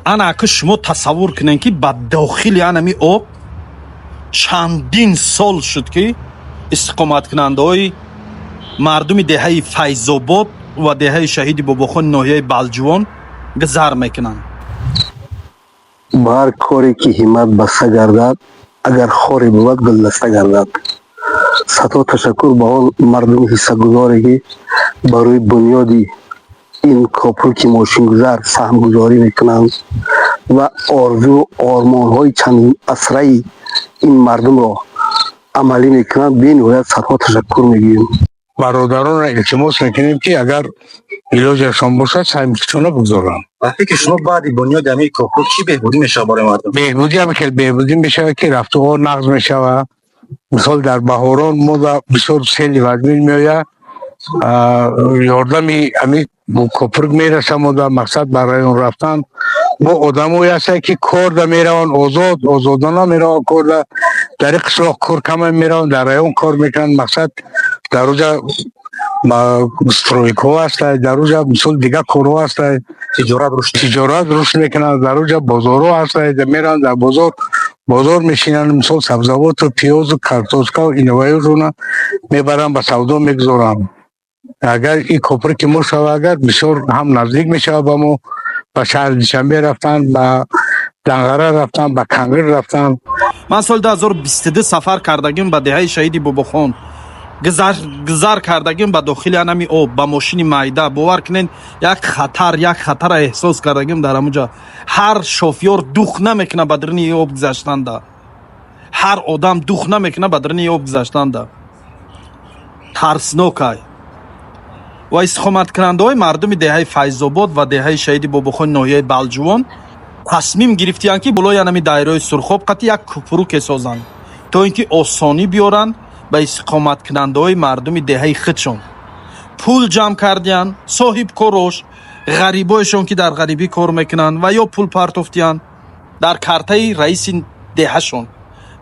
Ана ака, шумо тасаввур кунед, ки ба дохили анами об чандин сол шуд, ки истиқоматкунандаҳои мардуми деҳаи Файзобод ва деҳаи Шаҳиди Бобохони ноҳияи Балҷувон гузар мекунанд. Ба ҳар коре ки ҳиммат баста гардад, агар хоре бувад, гулдаста гардад. Садҳо ташаккур ба он мардуми ҳиссагузоре, ки барои бунёди ин копруки мошингузар саҳмгузорӣ мекунанд ва орзу ормонҳои чандасраи ин мардумро амалӣ мекунанд. Бениҳоят садҳо ташаккур мегӯем. Бародаронро илтимос мекунем, ки агар илоҷашон бошад, саҳмшона бигзоранд. Ба фикри шумо, баъди бунёди ҳамин копрук чӣ беҳбудӣ мешавад барои мардум? Беҳбудӣ ҳам хел беҳбудӣ мешавад, ки рафтуҳо нағз мешавад. Мисол, дар баҳорон мо бисёр сели вазмин меояд, ёрдами ҳамин копрук мерасад мо дар мақсад ба район рафтан. Мо одамое ҳастанд, ки корда мераванд, озод озодона мераванд корда. Дар ин қишлоқ кор кама, мераванд, дар район кор мекунанд. Мақсад, дар оҷа стройкаҳо ҳастанд, дар оҷа, мисол, дигар корҳо ҳастанд. Тиҷорат рушд. Тиҷорат рушд мекунанд. Дар оҷа бозорҳо ҳастанд, мераванд дар бозор мешинанд. Мисол, сабзавоту пиёзу картошкау иноваюшона мебаранд, ба савдо мегузоранд. Агар ин копруки мо шава, агар бисёр ҳам наздик мешавад ба мо, ба шаҳри Душанбе рафтан, ба Данғара рафтан, ба Кангир рафтан. Ман соли 2022 сафар кардагим ба деҳаи Шаҳиди Бобохон, гузар кардагим ба дохили анами об ба мошини майда. Бовар кунед, як хатар, як хатара эҳсос кардагим дар ҳамуҷа. Ҳар шофёр дух намекуна ба даруни об гузаштанда, ҳар одам дух намекуна ба даруни об гузаштанда, тарснокай. Ва истиқоматкунандаҳои мардуми деҳаи Файзобод ва деҳаи Шаҳиди Бобохони ноҳияи Балҷувон тасмим гирифтиянд, ки болои анами дайрои Сурхоб қати як купруке созанд, то ин ки осонӣ биёранд ба истиқоматкунандаҳои мардуми деҳаи худшон. Пул ҷамъ кардиянд соҳибкорош, ғарибоешон, ки дар ғарибӣ кор мекунанд, ва ё пул партофтиянд дар картаи раиси деҳашон.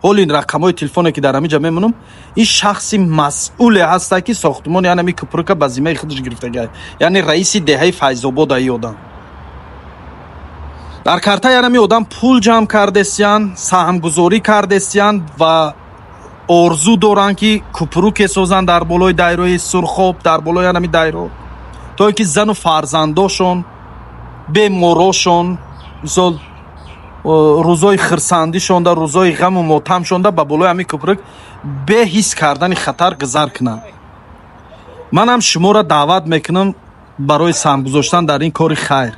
Ҳол ин рақамҳои телефоне, ки дар ҳамин ҷа мемонам, ин шахси масъуле ҳаста, ки сохтумони анами купрука ба зиммаи худаш гирифтагиа, яъне раиси деҳаи Файзобод. Аи одам дар картаи анами одам пул ҷамъ кардестиянд, саҳмгузорӣ кардестиянд ва орзу доранд, ки купруке созанд дар болои дайрои Сурхоб, дар болои анами дайро, то ин ки зану фарзандошон, беморошон, мисол, рӯзои хирсандишонда, рӯзои ғаму мотамшонда ба болои ҳамин купрук бе ҳис кардани хатар гузар кунанд. Манам шуморо даъват мекунам барои саҳм гузоштан дар ин кори хайр.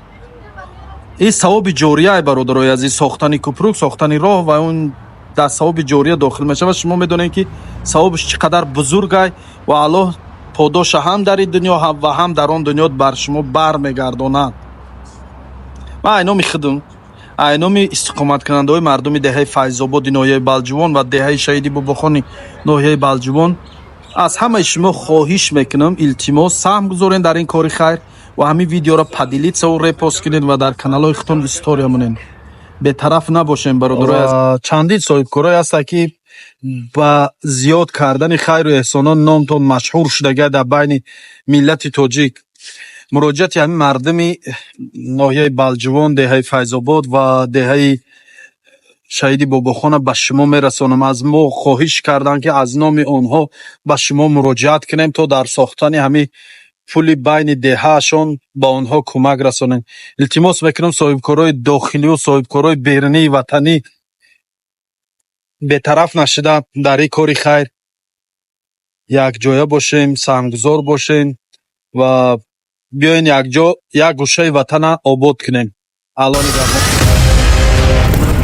Ин савоби ҷорияе, бародарои азиз. Сохтани купрук, сохтани роҳ ва он дар савоби ҷория дохил мешавад. Шумо медонед, ки савобаш чӣ қадар бузургай ва Аллоҳ подоша ҳам дар ин дунё ва ҳам дар он дунё бар шумо бармегардонад. Ман айноми худам, айноми истиқоматкунандаҳои мардуми деҳаи Файзободи ноҳияи Балҷувон ва деҳаи Шаҳиди Бобохони ноҳияи Балҷувон аз ҳамаи шумо хоҳиш мекунам, илтимос, саҳм гузоред дар ин кори хайр ва ҳамин видеоро поделиться репост кунед ва дар каналҳои худтон история монед. Бетараф набошем, бародарои. Чандин соҳибкорое ҳастанд, ки ба зиёд кардани хайру эҳсонон номтон машҳур шудага дар байни миллати тоҷик. Муроҷиати ҳамин мардуми ноҳияи Балҷувон, деҳаи Файзобод ва деҳаи Шаҳиди Бобохона ба шумо мерасонам. Аз мо хоҳиш карданд, ки аз номи онҳо ба шумо муроҷиат кунем, то дар сохтани ҳамин пули байни деҳаашон ба онҳо кӯмак расонем. Илтимос мекунам, соҳибкорои дохилию соҳибкорои берунии ватанӣ бетараф нашуда, дар ин кори хайр якҷоя бошем, саҳмгузор бошем ва биёен, якҷо як гӯшаи ватана обод кунем. Алло нигаҳбон.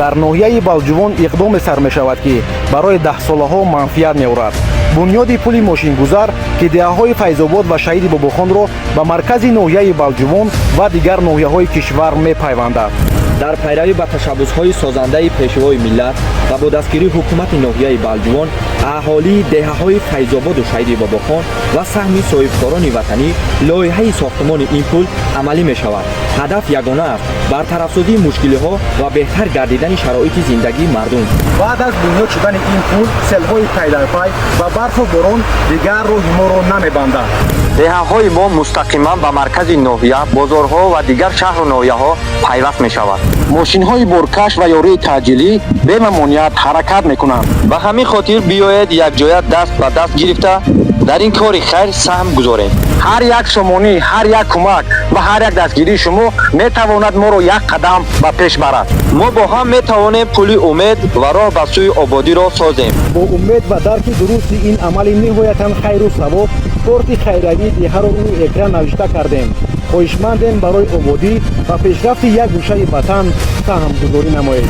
Дар ноҳияи Балҷувон иқдоме сар мешавад, ки барои даҳсолаҳо манфиат меорад: бунёди пули мошингузар, ки деҳаҳои Файзобод ва Шаҳиди Бобохонро ба маркази ноҳияи Балҷувон ва дигар ноҳияҳои кишвар мепайвандад. Дар пайравӣ ба ташаббусҳои созандаи Пешвои миллат ва бо дастгирии ҳукумати ноҳияи Балҷувон, аҳолии деҳаҳои Файзободу Шаҳиди Бобохон ва саҳми соҳибкорони ватанӣ лоиҳаи сохтмони ин пул амалӣ мешавад. Ҳадаф ягона аст: бартарафсозии мушкилиҳо ва беҳтар гардидани шароити зиндагии мардум. Баъд аз бунёд шудани ин пул, селҳои пайдарпай ва барфу борон дигар роҳи моро намебандад. Деҳаҳои мо мустақиман ба маркази ноҳия, бозорҳо ва дигар шаҳру ноҳияҳо пайваст мешавад. Мошинҳои боркаш ва ёрии таъҷилӣ бемамоният ҳаракат мекунанд. Ба ҳамин хотир биёед, якҷоя даст ба даст гирифта, дар ин кори хайр саҳм гузорем. Ҳар як сомонӣ, ҳар як кӯмак ва ҳар як дастгирии шумо метавонад моро як қадам ба пеш барад. Мо бо ҳам метавонем пули умед ва роҳ ба сӯи ободиро созем. Бо умед ва дарки дурусти ин амали ниҳоятан хайру савоб, корти хайриявии деҳаро рӯи экран навишта кардем. Хоҳишмандем, барои ободӣ ва пешрафти як гӯшаи ватан саҳмгузорӣ намоед.